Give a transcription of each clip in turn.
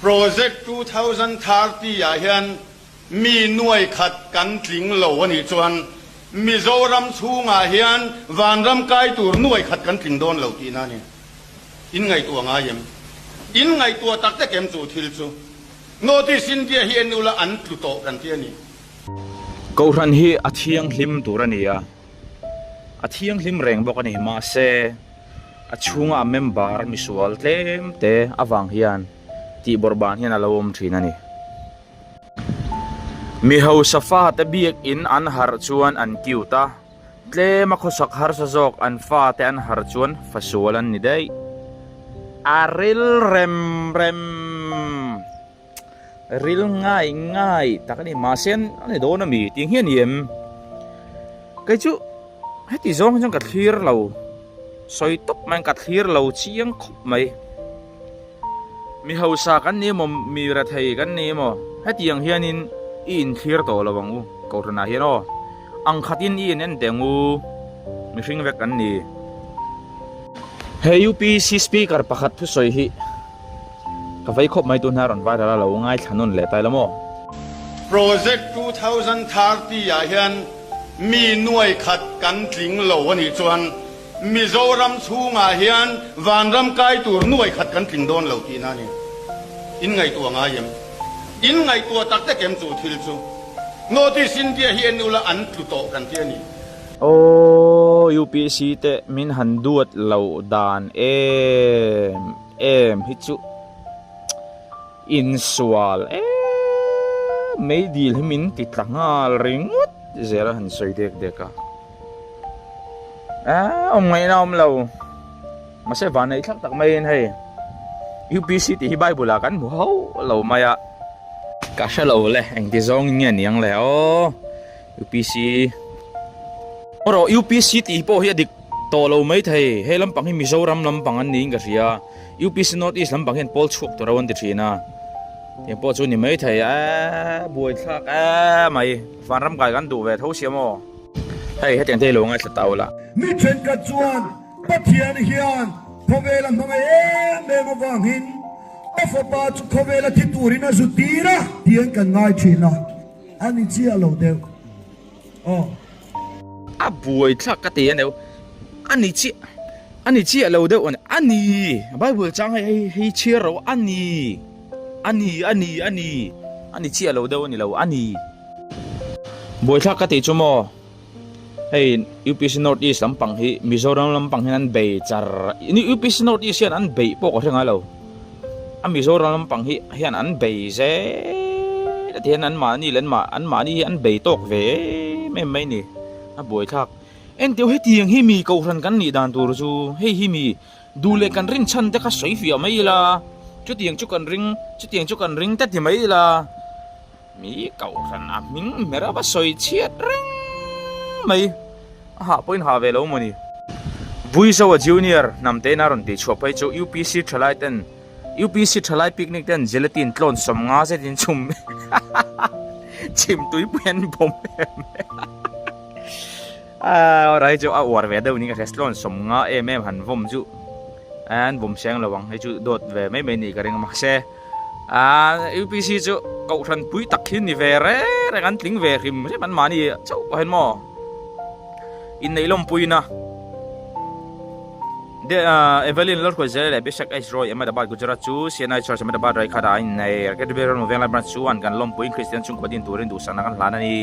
Project 2030 ah hian mi nuai khat kan tling lo a nih chuan Mizoram chhungah hian vanram kai tur nuai khat kan tling dawn lo tihna a ni. In ngaihtuah ngai em? In ngaihtuah tak tak em chu thil chu? North East India hi en ula an tlu tawh kan ti a ni. Kohhran hi a thianghlim tur a ni a, a thianghlim reng bawk a ni. Mahse, a chhunga a member misual tlem te avang hian tih bawrh ban hian a lo awm thin a ni. Mi hausa fate biakin an harh chuan an cute a, tlema khawsak harsa zawk an fate an harh chuan fasual an ni daih. A ril rem rem. Ril ngai ngai tak a ni mahse a ni dawn a mi tih hi a ni em kei chu heti zawng hi chuan ka thlir lo sawi tawp mai ka thlir lo chiang khawp mai mi hausa kan ni emaw mi rethei kan ni emaw hetiang hianin i inthlir tawh lo ang u kohhranah hian aw ang khatin i in en teh ang u mihring vek kan ni he upc speaker pakhat thusawi hi. Ka vei khawp mai tun hna rawn viral a lo ngaithla nawn leh ta ila maw? Project 2030 ah hian mi nuai khat kan tling lo a nih chuan Mizoram chhungah hian vanram kai tur nuai khat kan tling dawn lo tihna a ni. In ngaihtuah ngai em? In ngaihtuah tak tak em chu thil chu? North East India hi en ula an tlu tawh kan ti a ni. Aww UPC te min han duat loh dan em. Em hi chu insual em mai dil hi min ti tla nghal ringawt zel a han sawi dek dek a eh awm ngaihna awm lo mahse van neih thlak tak maiin hei UPC tih hi bible ah kan hmu hauh lo mai a ka hre lo le engti zawng in nge niang le aw UPC erawh UPC tih pawh hi a dik Tawh lo mai thei, he lampang hi Mizoram lampang an niin ka hria, UPC North East lampang hian pawl chhuak tur ho an ti thin a, tiang pawh chu ni mai thei eee buaithlak eee mai, vanram kai kan duh ve tho sia maw? Hei hetiang te hi lo ngaithla ta ula. Mi thenkhat chuan Pathian hian khawvel a hmangaih em em avangin a fapa chu khawvel a thi turin a zu tir a tiang kan ngai thin a, a ni chiah lo deuh. Aw. A buai thlak ka ti a neu. A ni chiah, a ni chiah lo deuh a ni. A ni, Bible chang hei hei hei chhiar ro a ni, a ni, a ni, a ni, a ni chiah lo deuh a ni lo, a ni. Buai thlak ka tih chu maw, hei UPC North East lampang hi Mizoram lampang hian an bei char, UPC North East hian an beih pawh ka hre ngai lo. A Mizoram lampang hi hian an bei zel a ti hian an mahni leh an mahni hi an bei tawk ve em em mai ni a buaithlak. Enteu hetiang hi mi kohhran kan nih dan tur chu hei hi mi duh leh kan rin chhan te kha sawi fiah mai ila chutiang chu kan ring chutiang chu kan ring te ti mai ila. Mi kohhran a hming hmer a va sawi chhiat reng mai. A hah pawhin hah ve lo maw ni? Vuizoa Junior hnam tein a rawn tih chhuah phei chu UPC thalai ten UPC thalai picnic ten gelatin tlawn 50 zetin chhum chhim tuipui an bawm em em a rai chu a uar ve deuh ni ka hria tlawn 50 em em han vawm chu an vawm seng lo ang hei chu dawt ve mai mai nih ka ring a mahse Aaa UPC chu kohhran pui tak hi ni ve reng reng an tling ve hrim hrim an mahni chauh pawh hian maw inneih lawmpuina de aaa Evelyn Lalhruaizela leh Bishak H Roy Ahmedabad Gujarat chu CNI Church Ahmedabad Raikhata a innei Rakesh Biran Venglai Branch chuan kan lawmpuiin Kristian chhungkua din turin duhsakna kan hlan a ni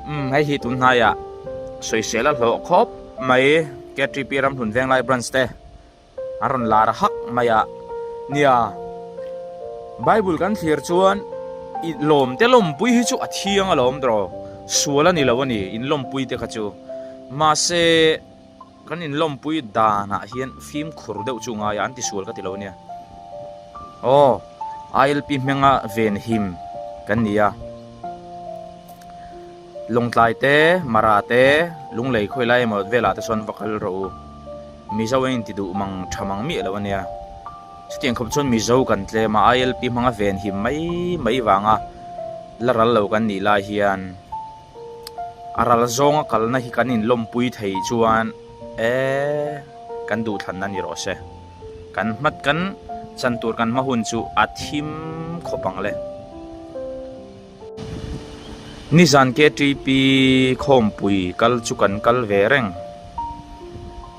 umm hei hi tun hnaiah sawisel a hlawh khawp mai KTP Ramhlun Venglai Branch te. A rawn lar hak mai a. Nia, Bible kan thlir chuan i lawmte lawmpui hi chu a thiang alawm tawh, sual a ni lo a ni inlawmpui te kha chu. Mahse, kan inlawmpui danah hian fimkhur deuh chu ngai a, an tisual ka ti lo ania. Aw, ILP hmenga venhim kan ni a. Lawngtlai te, Mara te, Lunglei khawi lai emaw velah te sawn va kal rawh u. Mizo a inti duh mang tha mang miah lo a nia. Chutiang khawp chuan Mizo kan tlem a, ILP hmanga ven him mai mai vanga la ral lo kan nih lai hian a ral zawnga kalna hi kan inlawmpui thei chuan e kan duhthlanna ni rawh se. Kan hmat kan. Chan tur kan hma hun chu a thim khawp ang le. Nizan KTP khawmpui kal chu kan kal ve reng.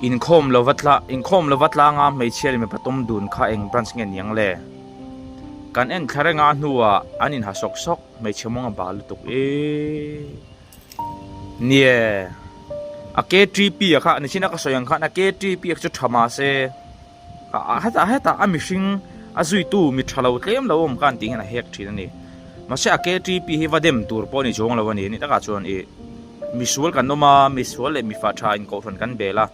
Inkhawm lova tla inkhawm lova tlanga hmeichhia leh mipa tawm dun kha eng branch nge niang le? Kan en thla reng a hnuah an inha sawk sawk hmeichhe mawng a bal lutuk ee. Nie a KTP a kha nichina ka sawi ang khan a KTP a kha chu tha mahse Hetah hetah a mihring a zuitu mi tha lo tlem lo awm khan tih hian a hek thin a ni. Mahse a KTP hi va dem tur pawh a ni chuang lo a ni. Ni takah chuan ih misual kan awm a, misual leh mifa tha inkohhran kan bel a,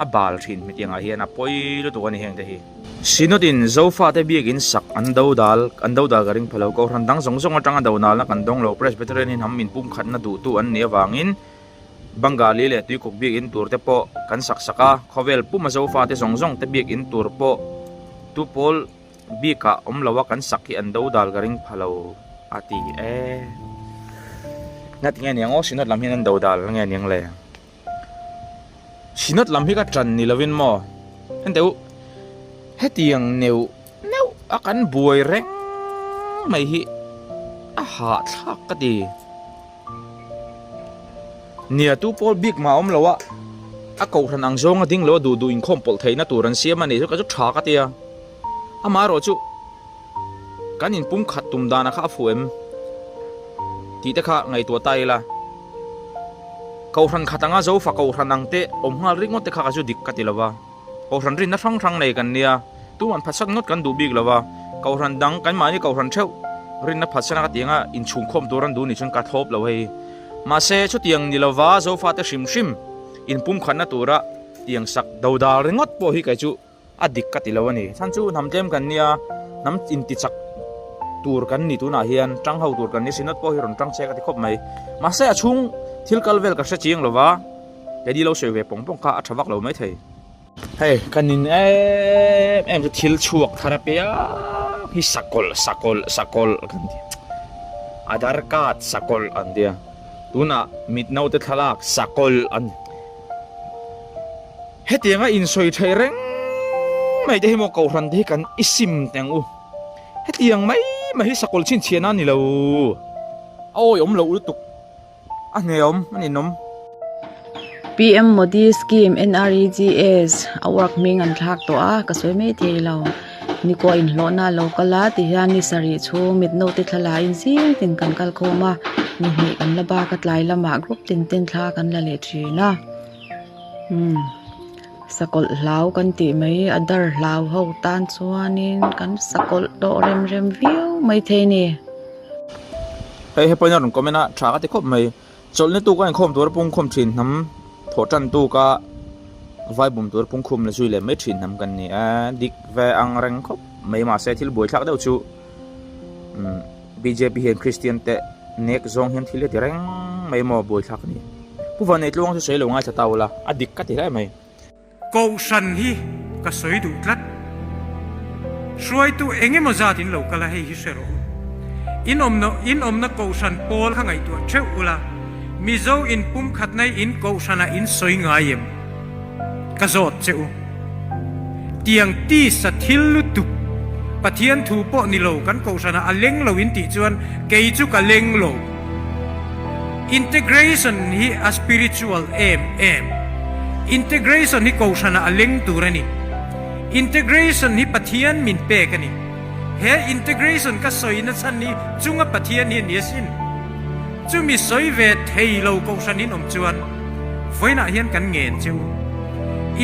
a bal thin hetiangah hian a pawi lutuk a ni heng te hi. Synod in Zofate biakin sak an do dal an do dal ka ring pha lo. Kohhran dang zawng zawng atanga do nalna kan dawng lo. Presbyterian hi hnam inpumkhatna duhtu an nih avangin Bangali leh tuikuk biakinn tur te pawh kan sak sak a, khawvel puma Zofate zawng zawng te biakinn tur pawh tu pawl bikah awm lo a kan sak hi an do dal ka ring pha lo a ti e. Ngati nge niang aw Synod lam hian an do dal nge niang le? Synod lam hi ka ṭan ni lovin maw? Enteh u, hetiang neuh neuh a kan buai reng mai hi a hahthlak ka ti. Nia tu pawl bik mah awm lo a, a kohhran ang zawnga ding lo a duh duh inkhawm pawlh theihna tur an siam a nih chu ka chu tha ka ti a. Amaherawh chu kan inpum khat tum dana kha a fuh em tih te kha ngaihtuah ta ila. Kohhran khat anga Zofa kohhran ang te awm nghal ringawt te kha ka chu dik ka ti lo va. Kohhran rinna hrang hrang nei kan nia, tuman phatsan ngawt kan duh bik lo va, kohhran dang kanmahni kohhran theuh rinna phatsana ka tianga inchhungkhawm tur an duh nih chuan ka thlawp lo hei. Mahse, chutiang ni lova Zofate hrim hrim inpumkhatna tura tiang sak dodal ringawt pawh hi kei chu a dik ka ti lo a ni. Chhan chu hnam tlem kan nia, hnam intichak tur kan ni tunah hian tang ho tur kan ni Synod pawh hi rawn tang che ka ti khawp mai. Mahse, a chhung thil kal vel ka hre chiang lo va. Teddy lo sawi ve pawng pawng kha a tha vak lo mai thei. Hei ka nin em em chu thil chhuak thar apiang hi sakawlh sakawlh sakawlh kan ti Aadhaar card sakawlh an tia tunah mit naute thlalak sakawlh an hetianga insawi theih reng mai te hi maw kohhran te hi kan i sim teh ang u hetiang mai mai hi sakawlh chhinchhiahna a ni lo a awihawm loh lutuk. A hneawm a ninawm. PM Modi scheme NREGS a work hming an thlak tawh a ka sawi mai thei lo nikuah inhlawhna a lo kal a tihian ni sarih chhung mit naute thla la in zing tin kan kal khawm a ni hnih kan la bak a tlai lamah group tin ten thla kan la leh thin a umm sakawlh hlau kan tih mai a dar hlau ho tan chuanin kan sakawlh tawh rem rem viau maithei a ni. Hei he pawhin a rawn comment a, tha ka ti khawp mai. Chawlhna tuk a inkhawm tura pungkhawm thin hnam thawh tan tuk a vai bum tura pungkhum la zui leh mai thin hnam kan ni a, dik ve ang reng khawp mai mahse thil buaithlak deuh chu umm bjp hian Kristian te nek zawng hian thil hi a ti reng mai maw buaithlak a ni. Pu Vanneitluang chu sawi lo ngaithla ta ula, a dik ka ti hle mai. Kohhran hi ka sawi duh tlat. Hruaitu eng emaw zat in lo kal a, hei hi hre rawh u. In awmna in awmna Kohhran pawl kha ngaihtuah theuh ula, Mizo in pumkhatna hi in Kohhranah in sawi ngai em? Ka zawt che u. Tiang tisa thil lutuk Pathian thu pawh ni lo kan Kohhranah a leng lo in tih chuan kei chu ka leng lo. Integration hi a spiritual em em. Integration hi Kohhranah a leng tur a ni. Integration hi Pathian min pek a ni. He integration ka sawina chhan hi chunga Pathian hi a ni asin. Chumi sawi ve thei lo Kohhran in awm chuan vawiinah hian kan ngen che u.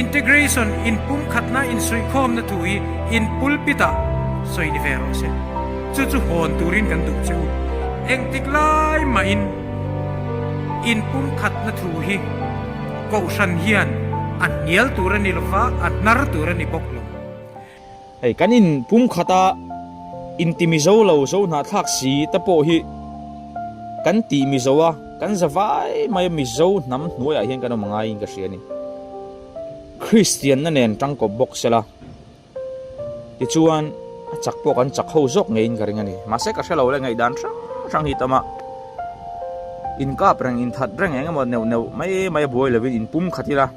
Integration inpumkhatna insuihkhawmna thu hi in pulpit-ah sawi ni ve rawh se. Chu chu hawn turin kan duh che u. Engtik lai mahin inpumkhatna thu hi Kohhran hian a hnial tur a ni lo va, a hnar tur a ni bawk lo. Hei kan inpumkhata inti Mizo lo zo hnahthlak si te pawh hi kan tih Mizo a, kan za vai mai a Mizo hnam hnuaiah hian kan awm ngaiin ka hria a ni. Kristianna nen tangkawp bawk sela. Tichuan, a chak pawh kan chak ho zawk ngeiin ka ring a ni. Mahse ka hre lo le, ngaihdan hrang hrang hi tam a, inkap reng, inthat reng eng emaw neuh neuh mai mai a buai lovin inpum khat ila,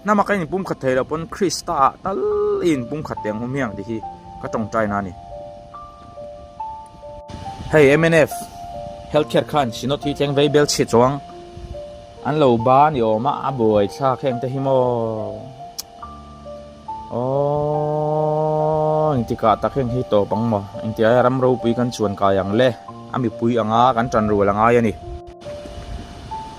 hnama kan inpum khat thei lo pawn Krista ah tal i inpum khat teh ang hum hiang tih hi. Ka tawngtaina a ni. Hei mnf Healthcare khan Synod hi tleng vei bel chhe chuang an lo ba ni awm a, a buai thlak heng te hi maw. Aww engtikah tak heng hi tawp ang maw? Engti aia ram ropui kan chuan kai ang le? A mipui anga kan tan rual a ngai a ni.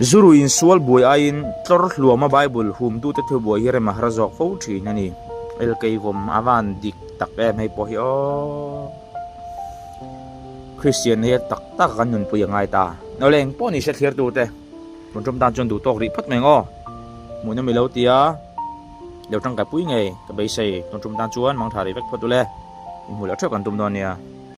Zuru insual buai aiin tlawr hluama Bible humtute thubuai hi rem a har zawk fo thin a ni. Elkeivawm a van dik tak em hei pawh hi aww. Kristian hi a tak tak a kan nunpui a ngai ta. Awle engpawh ni hre thlir tute. Tun tum tan chuan duh tawk rih phawt mai ang aw. Hmuhnawm i lo tia. Lo tangkai pui ngei ka beisei. Tun tum tan chuan mangtha rih vek phawt ule. Inhmuh leh theuh kan tum dawn nia.